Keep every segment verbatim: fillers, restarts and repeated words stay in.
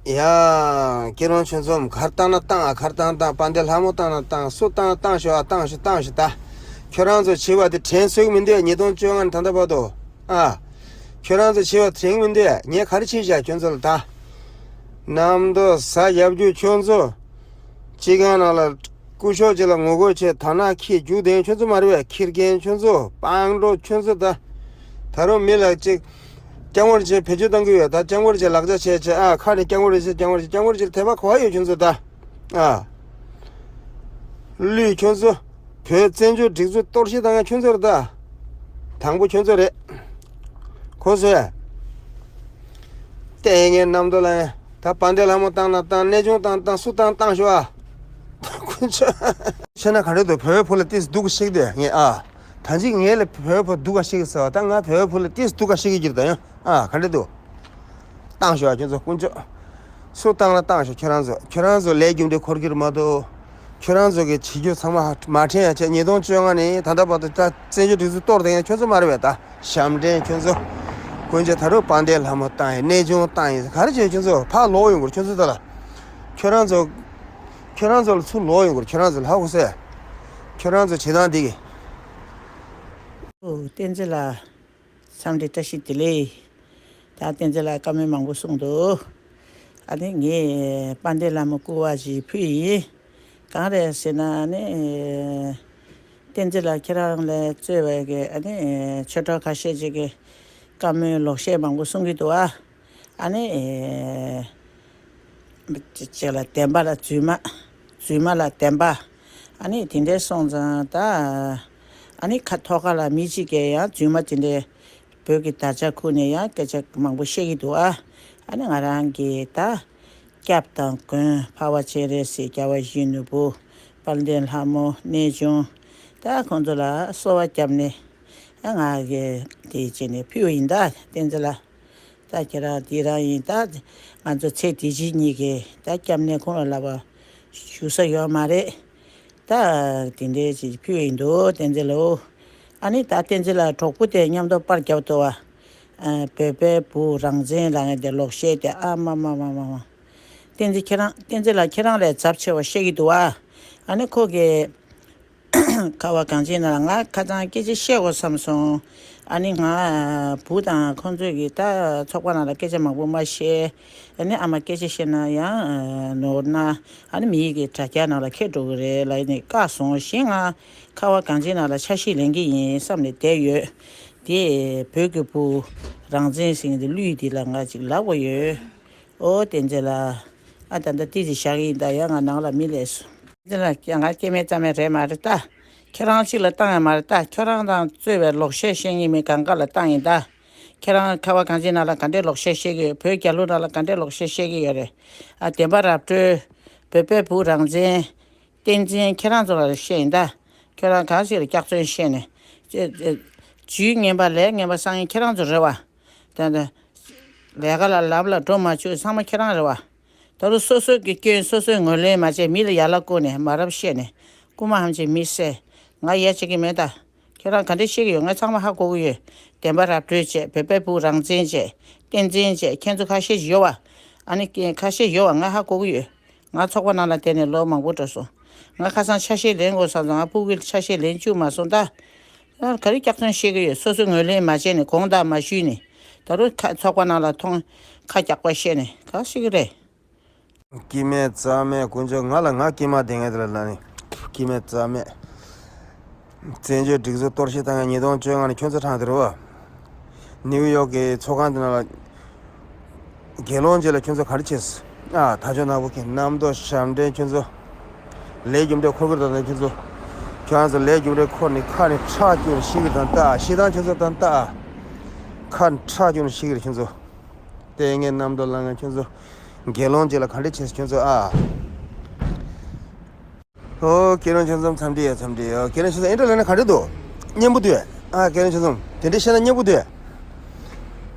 ཡ། ཁྱེད་རང་ཁྱོད་ཚོ་གར་བཏང་ན་བཏང་ཨ། གར་བཏང་བཏང་། དཔལ་ལྡན་ལྷ་མོ་བཏང་ན་བཏང་། སུ་བཏང་ན་བཏང་ཤོག་ཨ། བཏང་ཤོག་བཏང་ཤོག་ད། ཁྱོད་རང་ཚོ་བྱིས་པ་དེ་དྲན་གསོས་ཀྱི་མི་འདུག་ཉིས་སྟོང་བཅོ་ལྔ་ནས་ད་ལྟ་བར་དུ། ཨ། ཁྱོད་རང་ཚོ་བྱིས་པ་དྲན་གྱི་མི་འདུག་ངས་ག་རེ་བྱས་བཞག་ཁྱོད་ཚོ་ལ་ད། གནམ་ཐོག་ས་རྒྱབ་རྒྱུ་ཁྱོད་ཚོ། སྤྱི་ཁང་ནང་ལ་སྐུ་ཞབས་ཅིག་ལ་ངོ་རྒོལ་བྱས་དར་ནག་འཁྱེར་རྒྱུགས་དེ་ཁྱོད་ཚོ་མ་རེད་པས། འཁྱེར་མཁན་ཁྱོད་ཚོ་སྤང་ཀྲོ་ཁྱོད་ཚོ་ད། ད་རུང་མི་ལ་ཅིག་སྐྱབས་མགོན་རིན་པོ་ཆེ་བེད་སྤྱོད་གཏོང་གི་ཡོད། ད་སྐྱབས་མགོན་རིན་པོ་ཆེ་ལག་ཆ་བྱས་བྱས་ཨ། ཁ་ནས་སྐྱབས་མགོན་རིན་པོ་ཆེ། སྐྱབས་མགོན་རིན་པོ་ཆེ། སྐྱབས་མགོན་རིན་པོ་ཆེ་ལ་དད་པ་ག་བ་ཡོད་ཁྱོད་ཚོ་ད། ཨ། ལུས་ཁྱོད་ཚོ། བོད་བཙན་བྱོལ་སྒྲིག་འཛུགས་གཏོར་བཤིག་བཏང་མཁན་ཁྱོད་ཚོ་རེད་ད། དང་པོ་ཁྱོད་ཚོ་རེད། གོ་སོང་ངས། ལྟས་ངན་རྣམ་རྟོག་ལ་ཡང་ད་དཔལ་ལྡན་ལྷ་མོ་བཏང་ན་བཏང་། གནས་ཆུང་བཏང་བཏང་། སུ་བཏང་བཏང་ཤོག་ཨ། ད་དཀོན་མཆོག་བཤད་ན་ག་རེ་འདུག་བོད་བུ་ལ་ཏིས་སྡུག་ག་བཤད་འདོད་ངས་ཨ། ད་ཅིག་ངས་ལ་བོད་བུ་སྡུག་ག་བཤད་གི་ཟེར་བ། ད་ང་བོད་བུ་ལ་ཏིས་སྡུག་ག་བཤད་གི་གྱུར་ད་ཡང་ཨ། ག་རེ་འདུག་བཏང་ཤོག་ཨ། ཁྱོད་ཚོ་དཀོན་མཆོག་སུ་བཏང་ན་བཏང་ཤོག་ཁྱོད་རང་ཚོ། ཁྱོད་རང་ཚོ་ལས་རྒྱུ་འབྲས་འཁོར་གྱུར་མ་གཏོགས། ཁྱོད་རང་ཚོ་གི་བྱེད་རྒྱུ་ཚང་མ་མ་དྲན་ཡ་བྱས། ཉིས་སྟོང་བཅོ་ལྔ་ནས་ད་ལྟ་བར་དུ་ད་བཙན་བྱོལ་སྒྲིག་འཛུགས་གཏོར་བསྡད་མཁན་ཁྱོད་ཚོ་མ་རེད་པས། ད་ཞབས་འདྲེན་ཁྱོད་ཚོ། དཀོན་མཆོག་ད་རུང་དཔལ་ལྡན་ལྷ་མོ་བཏང་ཡིན། གནས་ཆུང་བཏང་ཡིན། ག་རེ་བྱས། ཁྱོད་ཚོ་ཕར་ལོག་ཡོང་དགོས། ཁྱོད་ཚོ་ད་ལ། ཁྱོད་རང་ཚོ། ཁྱོད་རང་ཚོ་ལ་ཚུར་ལོག་ཡོང་དགོས། ཁྱོད་རང་ཚོ་ལ་ཧ་གོ་སོང་ངས། ཁྱོད་རང་ཚོ་བྱེད་སྟངས་འདི་གི། ཨོ། བསྟན་འཛིན་ལགས། འཚམས་འདྲི་བཀྲ་ཤིས་བདེ་ལེགས། ད་བསྟན་འཛིན་ལགས་བཀའ་མོལ་མང་པོ་གསུངས་འདུག་ཨ་ནི་ངས་དཔལ་ལྡན་ལྷ་མོ་སྐུ་པར་ཞིག་ཕུལ་ཡིན། གང་རེད་ཟེར་ན་ཨ་ནི། བསྟན་འཛིན་ལགས་ཁྱེད་རང་ལ་གཙོས་པའི་གི་ཨ་ནི་ཆོས་གྲོགས་ཁ་ཤས་ཅིག་གིས་བཀའ་མོལ་ལོག་བཤད་མང་པོ་གསུང་གི་འདུག་ཨ། ཨ་ནི། ཅིག་ལ་བདེན་པ་ལ་རྫུན་མ། རྫུན་མ་ལ་བདེན་པ། ཨ་ནི་དེ་འདྲའི་སོང་ཙང་ད། ཨ་ནི་ཁ་ཐོག་ཁ་ལ་མི་གཅིག་གིས་ཡང་རྫུན་མ་དེ་འདྲའི་བོད་ཀྱི་དར་ཆ་ཁུར་ནས་ཡང་སྐད་ཆ་མང་པོ་བཤད་ཀྱི་འདུག་ཨ། ཨ་ནི་ང་རང་གིས་ད་སྐྱབས་དང་མགོན་འཕགས་པ་སྤྱན་རས་གཟིགས། རྒྱལ་བ་ཡིད་བཞིན་ནོར་བུ། དཔལ་ལྡན་ལྷ་མོ། གནས་ཆུང་། ད་ཁོང་ཚོ་ལ་གསོལ་བ་བརྒྱབ་ནས། ཨ་ང་གིས་དེ་བྱས་ནས་ཕུལ་བ་ཡིན་ད། བསྟན་འཛིན་ལགས། ད་ཁྱེད་རང་དེ་རང་ཡིན་ད། ང་ཚོ་ཚེ་འདི་ཕྱི་གཉིས་ཀྱི་ད་སྐྱབས་གནས་ཁོང་ལ་ལབ་པ་ཞུ་ས་ཡོད་མ་རེད། ད་དེ་འདྲའི་ཅིག་ཕུལ་ཡིན་འདུག་བསྟན་འཛིན་ལགས། ཨ་ནི་ད་བསྟན་འཛིན་ལགས་གྲོགས་པོ་དེ་མཉམ་དུ་པར་རྒྱབ་འདུག་བ། ཨ། བོད་པའི་བུ་རང་བཙན་ལབ་མཁན་དེ་ལོག་བཤད་དེ་ཨ་མ་མ་མ་མ་མ། བསྟན་འཛིན་ཁྱེད་རང་། བསྟན་འཛིན་ལགས་ཁྱེད་རང་ལས་ཚབས་ཆེ་བ་བཤད་ཀྱི་འདུག་བ། ཨ་ནི་ཁོ་གིས། ཁ་བ་གངས་ཅན་ནང་ལ་ང་ཁ་སང་སྐད་ཆ་བཤད་དགོས་བསམ་སོང་། ཨ་ནི་ང་བུ་དང་ཁོང་ཚོས་ཀྱིས་ད་ཚོགས་པ་ནང་ལ་སྐད་ཆ་མང་པོ་མ་བཤད། ཨ་ནི་ཨ་མ་སྐད་ཆ་བཤད་ན་ཡང་ནོར་ན། ཨ་ནི་མི་ཡི་གི་དྲ་རྒྱ་ནང་ལ་འཁྱེར་འགྲོ་གི་རེད་ལབ་ནས་བཀག་སོང་། གཞན་ང་ཁ་བ་གངས་ཅན་ནང་ལ་ཆ་ཤས་ལེན་གི་ཡིན་བསམ་ནས་བསྡད་ཡོད། དེ་བོད་ཀྱི་བུ་རང་བཙན་ཟེར་མཁན་དེ་གླུ་ཡི་འདི་ལ་ང་ཅིག་ལབ་དགོས་ཡོད། ཨོ་བསྟན་འཛིན་ལགས། ཨ་ད་ལྟ་ཏི་ཙི་བཞག་གི་ཡིན་ད། ཡ་ང་ནང་ལ་མི་སླེབས་སོང་། བསྟན་འཛིན་ལགས་ང་སྐྱེ་དམན་རྩ་མེད་རེད་མ་རེད་ད། ཁྱེད་རང་གཅིག་ལ་བཏང་ཡ་མ་རེད་ད། ཁྱོད་རང་དང་གཙོས་པའི་ལོག་བཤད་བཤད་མཁན་མི་གང་ག་ལ་བཏང་ཡིན་ད། ཁྱེད་རང་ཁ་བ་གངས་ཅན་ནང་ལ་ག་འདྲས་ལོག་བཤད་བཤད་ཀྱི་ཡོད། བོད་རྒྱལ་ལོ་ནང་ལ་ག་འདྲས་ལོག་བཤད་བཤད་ཀྱི་ཡོད་རེད། ཨ་བདེན་པ་ར་སྤྲོད། བོད་པའི་བུ་རང་བཙན། བསྟན་འཛིན་ཁྱེད་རང་ཚོ་ལ་བཤད་ཡིན་ད། ཁྱོད་རང་གང་ཞིག་ལ་སྐྱག་རྫུན་བཤད་ནས། ཇུས་ངན་པ་ལས་ངན་པ་བསགས་མཁན་ཁྱེད་རང་ཚོ་རེད་བ། ད་ད། ལས་ཀ་ལ་ལམ་ལ་འགྲོ་མ་བཅུག་ཚང་མ་ཁྱེད་རང་རེད་བ། ད་རུང་སོ་སོ་གི་སྐྱོན་སོ་སོས་ངོས་ལེན་མ་བྱས་མི་ལ་ཡ་ལ་བསྐུར་ནས་མ་རབས་བཤད་ནས་རྐུ་མ་ཧམ་ཆེ་མི་བསད། ང་ཡ་བྱེད་ཀྱི་མེད་ད། ཁྱེད་རང་ག་འདྲས་བཤད་ཀྱི་ཡོད་ང་ཚང་མ་ཧ་གོ་གི་ཡོད། བདེན་པ་ར་སྤྲོད་བྱས། བོད་པའི་བུ་རང་བཙན་བྱས། བསྟན་འཛིན་བྱས། ཁྱེད་ཚོ་ཁ་ཤས་ཤིག་ཡོད་བ། ཨ་ནི་ཁ་ཤས་ཡོད་བ་ང་ཧ་གོ་གི་ཡོད། ང་ཚོགས་པ་ནང་ལ་བསྡད་ནས་ལོ་མང་པོ་འགྲོ་སོང་། ང་ཁ་སང་ཆ་ཤས་ལེན་དགོས་བསམ་སོང་། ང་ཕྲུ་གུ་ཆ་ཤས་ལེན་བཅུག་མ་སོང་ད། ཨ་ག་རེ་སྐྱག་རྫུན་བཤད་ཀྱི་ཡོད། སོ་སོས་ངོས་ལེན་མ་བྱས་ནས་དགོངས་དག་མ་ཞུས་ནས། ད་རུང་ཁ་ཚོགས་པ་ནང་ལ་ཐོང་ཁ་རྒྱག་པ་བཤད་ནས་ག་བཤད་ཀྱི་རེད། སྐྱེ་དམན་རྩ་མེད་དཀོན་མཆོག་ང་ལ་ང་སྐྱེས་མ་བསྡད་མཁན་དེ་ལ་ལ་ནི། སྐྱེ་དམན་རྩ་མེད། བཙན་བྱོལ་སྒྲིག་འཛུགས་གཏོར་བཤིག་བཏང་མཁན་ཉིས་སྟོང་བཅོ་ལྔ་ནས་ཁྱོད་ཚོ་ཁྲང་དེ་རུ་བ། ནིའུ་ཡོག་གི་ཚོགས་ཁང་དེ་ནང་ལ། དགེ་སློང་རྗེས་ལ་ཁྱོད་ཚོ་ག་རེ་བྱས། ཨ་ད་ཆོག་ནག་པོ་ཁྱེད་རྣམ་རྟོག་ཞབས་འདྲེན་ཁྱོད་ཚོ། ལས་རྒྱུ་འབྲས་འཁོར་གི་དང་ཁྱོད་ཚོ། ཁྱོད་རང་ཚོ་ལས་རྒྱུ་འབྲས་འཁོར་ནས་ཁ་ནས་ཁྲག་སྐྱུག་ནས་ཤི་གི་དང་ལྟ། ཤི་དང་ཁྱོད་ཚོ་དང་ལྟ། ཁ་ནས་ཁྲག་སྐྱུག་ནས་ཤི་གི་རེད་ཁྱོད་ཚོ། ལྟས་ངན་རྣམ་རྟོག་ལངས་མཁན་ཁྱོད་ཚོ། དགེ་སློང་རྗེས་ལ་ག་འདྲས་བྱས་ཁྱོད་ཚོ་ཨ། ཨོ། ཁྱེད་རང་ཆ་ཚང་འཚམས་འདྲི་ཡ་འཚམས་འདྲི་ཡ། ཁྱེད་རང་ཆ་ཚང་ཨེ་འདྲ་ལབ་ན་ག་འདྲ་འདུག་སྙན་པོ་འདུག་ཨ་ཁྱེད་རང་ཆ་ཚང་དེ་འདྲ་བཤད་ན་སྙན་པོ་འདུག་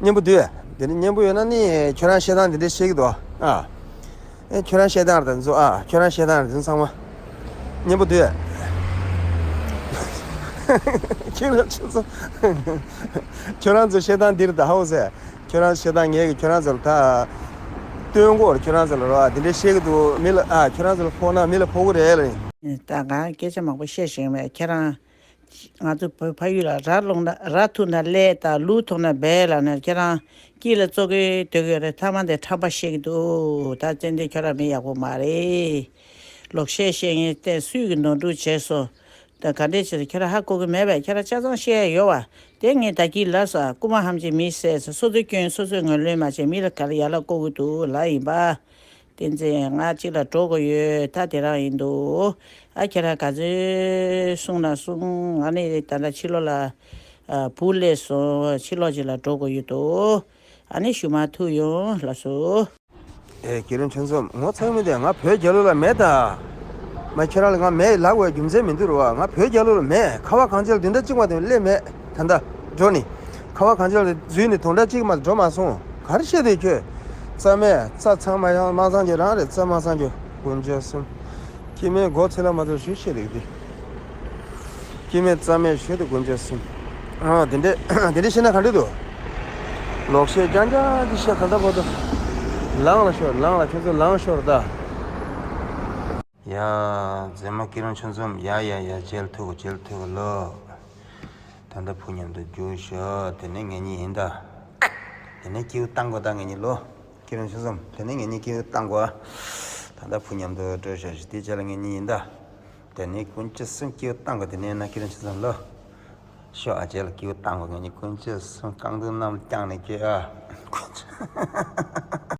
སྙན་པོ་འདུག་དེ་འདྲ་སྙན་པོ་ཡོད་ན་ནི་ཁྱོད་རང་བཤད་སྟངས་དེ་འདྲ་བཤད་ཀྱི་འདུག་ཨ། ཨེ་ཁྱོད་རང་བཤད་སྟངས་རེད་ད་ཚོ་ཨ། ཁྱོད་རང་བཤད་སྟངས་རེད་ཚོ་ཚང་མ། སྙན་པོ་འདུག་ཁྱེད་རང་ཆ་ཚང་། ཁྱོད་རང་ཚོ་བཤད་སྟངས་འདི་རེད་ད་ཧའོ་ཟེར། ཁྱོད་རང་བཤད་སྟངས་ངས་ཀྱི་ཁྱོད་རང་ཚོར་ད། སྟོན་གོ་ཁྱོད་རང་ཚོ་ལ་རོ་ཨ་དེ་འདྲའི་བཤད་གི་འདུག་མི་ལ་ཨ་ཁྱོད་རང་ཚོ་ལ་ཕོག་ན་མི་ལ་ཕོག་གི་རེད་ལ། ད་གང་སྐད་ཆ་མང་པོ་བཤད་ཤེས་མེད་ཁྱེད་རང་། ང་ཚོ་བོད་ཕ་ཡུལ་ལ་ར་ལོང་ན་ར་ཐུག་ན་ཀླད་དང་ལུག་ཐུག་ན་སྦལ་ལ་ནས་ཁྱེད་རང་དཀྱིལ་ལ་བཙོག་གི་སྡོད་གི་རེད། ཐ་མ་དེ་ཁྲམ་པ་བཤད་གི་འདུག་ད་ཙན་དན་ཁྱོད་རང་མི་ཡག་པོ་མ་རེད། ལོག་བཤད་བཤད་ངེས་བལྟས་སུས་གི་ནོར་འཁྲུལ་བྱས་སོ། ད་ག་འདྲས་བྱས་ཏེ་ཁྱོད་རང་ཧ་གོ་གི་མེད་པས། ཁྱོད་རང་ཆ་ཚང་བཤད་ཡ་ཡོད་བ། དེ་ངས་ད་གིན་ལབ་ས་རྐུ་མ་ཧམ་ཅིག་མི་བསད་ས། སོ་སོའི་སྐྱོན་སོ་སོས་ངོས་ལེན་མ་བྱས་མི་ལ་ག་ལ་ཡ་ལ་བཀོད་གི་འདུག་ལབ་ཡིན་པ། བསྟན་འཛིན་ང་གཅིག་ལ་འགྲོ་དགོས་ཡོད། ད་དེ་རང་ཡིན་འདུག་ཨ་ཁྱེད་རང་ག་ཚོད་གསུང་ན་གསུང་། ང་ནི་ད་ལྟ་ཕྱི་ལོགས་ལ་ཨ་བུ་སླེབས་སོང་། ཕྱི་ལོགས་ཅིག་ལ་འགྲོ་དགོས་ཡོད་འདུག་ཨ་ནི་ཞུ་མ་ཐུབ་ཡོང་ལགས་སོ། ཨེ་སྐྱིད་རོང་ཆོས་འཛོམས་ངོ་ཚ་གི་མི་འདུག་ང་བོད་རྒྱལ་ལོ་ལ་མེད་ད། མ་ཁྱེད་རང་ལ་ང་མེད་ལབ་དགོས་རྒྱུ་མཚན་མི་འདུག་རོ་བ། ང་བོད་རྒྱལ་ལོ་ལ་མེད། ཁ་བ་གངས་ཅན་ལ་བདུན་ཕྲག་གཅིག་མ་གཏོགས་སླེབས་མེད། ད་ལྟ་འགྲོ་ནི། ཁ་བ་གངས་ཅན་ལ་འཛུལ་ནི་དོན་དག་གཅིག་མ་གཏོགས་འགྲོ་མ་སོང་། ག་རེ་བཤད་འདོད་ཁྱོད། རྩ་མེད་རྩ་ཚང་མ་ཡང་མ་ཚང་རྒྱུ་རང་རེད། རྩ་མ་ཚང་རྒྱུ་དཀོན་མཆོག་གསུམ། སྐྱེ་མེད་སྒོ་ཚིག་ལ་མ་གཏོགས་ཞུ་བཤད་ལེགས་ཏེ། སྐྱེ་མེད་རྩ་མེད་ཞུ་དེ་དཀོན་མཆོག་གསུམ། ཨ་དེ་འདྲས་དེ་འདྲས་བཤད་ན་ག་འདྲས་འདུག་ལོག་བཤད་རྐྱང་རྐྱང་ཅིག་བཤད་ད་ལྟ་བར་དུ། ལངས་ལ་ཤོར་ལངས་ལ་ཁྱོད་ཚོ་ལངས་ཤོར་ད། ཡ། མཛེས་མ་སྐྱིད་རོང་ཆོས་འཛོམས། ཡ་ཡ་ཡ་མཇལ་ཐུབ་གོ་མཇལ་ཐུབ་གོ་ལོ། ད་ལྟ་བུ་མཉམ་དུ་རྒྱུགས་ཤོག་དེ་ནས་ངེད་གཉིས་ཡིན་ད། དེ་ནས་སྐྱིད་པོ་བཏང་གོ་ད་ངེད་གཉིས་ལོ། སྐྱིད་རོང་ཆོས་འཛོམས། དེ་ནས་ངེད་གཉིས་སྐྱིད་པོ་བཏང་གོ་ད་ལྟ་བུ་མཉམ་དུ་འགྲོ་ཤོག་ཞིག་དེ་རྗེས་ལ་ངེད་གཉིས་ཡིན་ད། དེ་ནས་དཀོན་མཆོག་གསུམ་སྐྱིད་པོ་བཏང་གོ་དེ་ནས་ན་སྐྱིད་རོང་ཆོས་འཛོམས་ལོ། ཤོག་ཨ་ཅེ་ལ་སྐྱིད་པོ་བཏང་གོ་ངེད་གཉིས་དཀོན་མཆོག་གསུམ་རྐང་དུང་གནམ་བརྐྱངས་ནས་སྐྱེ་ཨ། དཀོན་མཆོག